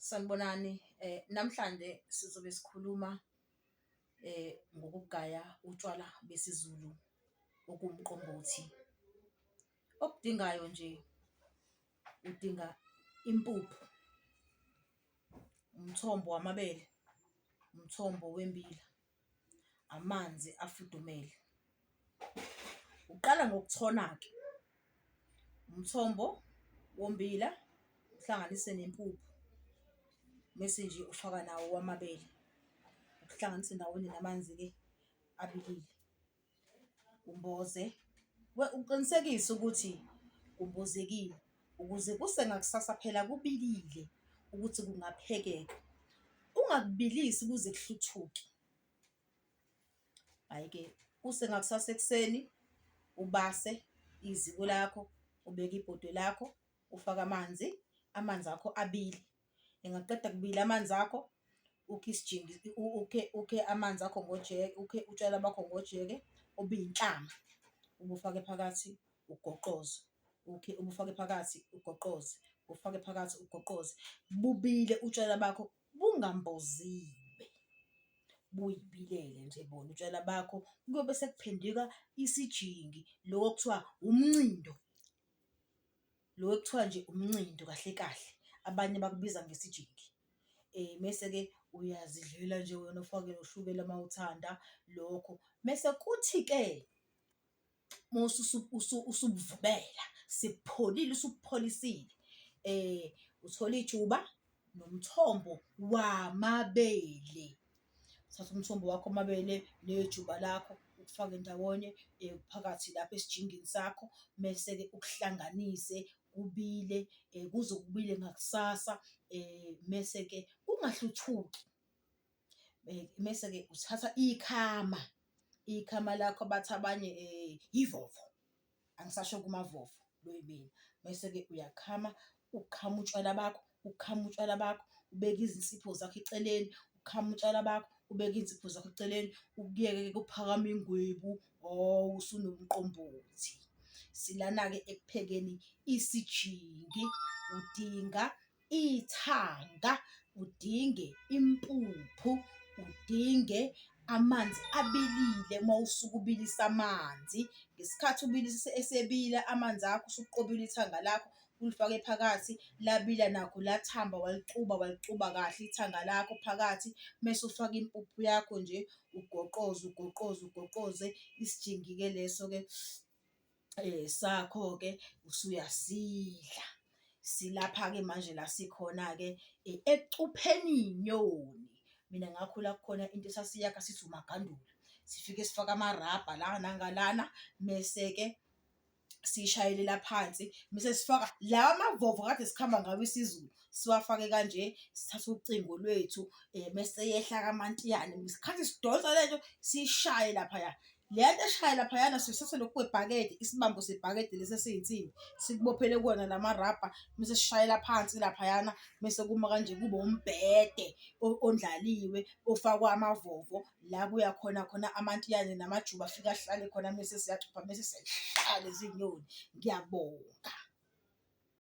Sanibonani, namhlanje sizobe sikhuluma ngokugaya utshwala besiZulu okuwumqombothi. Okudingayo nje udinga impuphu, umthombo wamabele, umthombo wembila, amanzi afudumele. Uqala ngokuthona-ke umthombo wommbila uhlanganise nempuphu mese nje ufaka nawo owamabele, ukuhlanganise ndawonye namanzi-ke abilile. Umboze uqinisekise ukuthi kumbozekile ukuze kuse ngakusasa phela kubilile ukuthi kungaphekeka. Ungakubilisi kuze kuhluthuke. Hhayi-ke kuse ngakusasa ekuseni ubase iziko lakho, ubeke ibhodwe lakho, ufake amanzi, amanzi akho abile. Engaqeda kubila amanzi akho, ukhe isijingi ukhe ukhe amanzi akho ngojeke, ukhe utshwala bakho ngojeke obuyinhlama ubufake phakathi ugoqoze, ukhe ubufake phakathi ugoqoze, ufake phakathi ugoqoze. Bubile utshwala bakho bungamboziwe, buy'bilele nje bona utshwala bakho. Kuyobe sekuphenduka isijingi loko okuthiwa umncindo, lo ekuthiwa nje umncindo kahle kahle, abanye bakubiza ngesijingi. Mese-ke uyazidlela nje wena ufake noshukela uma uthanda lokho. Mese kuthi-ke usubuvubela sebupholile usubupholisile uthola ijuba nomthombo wamabele. Uthathe umthombo wakho wamabele nejuba lakho ukufake ndawonye phakathi lapho esijingini sakho, mese-ke ukuhlanganise kubile kuze kubile ngakusasa mese-ke kungahluthuki. Mese-ke uthatha ikhama, ikhama lakho bathi abanye ivovo, angisasho kumavovo lo yimina. Mese-ke uyakhama, ukhama utshwala bakho, ukhama utshwala bakho, ubeke izinsipho zakho eceleni, ukhama utshwala bakho, ubeke iy'nsipho zakho eceleni, ukuyeke-ke kuphakame ingwebu, hhawu usunomqombothi. Silana-ke ekuphekeni isijingi, udinga ithanga, udinge impuphu, udinge amanzi abilile uma usuke ubilisa amanzi. Ngesikhathi ubilisa esebila amanzi akho usuqobile ithanga lakho ulifake phakathi labila nakho lathamba walixuba walixuba kahle ithanga lakho phakathi. Mese ufaka impuphu yakho nje ugoqoze ugoqoze ugoqoze isijingi-ke leso-ke sakho-ke usuyasidla. Silapha-ke manje la sikhona-ke ekucupheni iy'nyoni. Mina ngakhula kukhona into esasiyakha sithi umagandula, sifike sifake amarabha la nangalana mese-ke siyishayelela phansi mese sifaka lawa amavovo kade sikhamba ngawo isiZulu siwafake kanje, sithathe ucingo lwethu mese eyehla-ke amantiyane ngesikhathi sidonsa lento siyishaye laphaya. Le nto eshaya laphayana sisase lokhu kwebhakede isibambo sebhakede lesi esiyinsimbi sikubophele kuwona lamarabha mese sishayela phansi laphayana mese kuma kanje kube umbhede ondlaliwe ofakwa amavovo la kuya khona khona amantiyane namajuba afike ahlale khona mese siyacupha mese siyayishaya lezi nyoni. Ngiyabonga.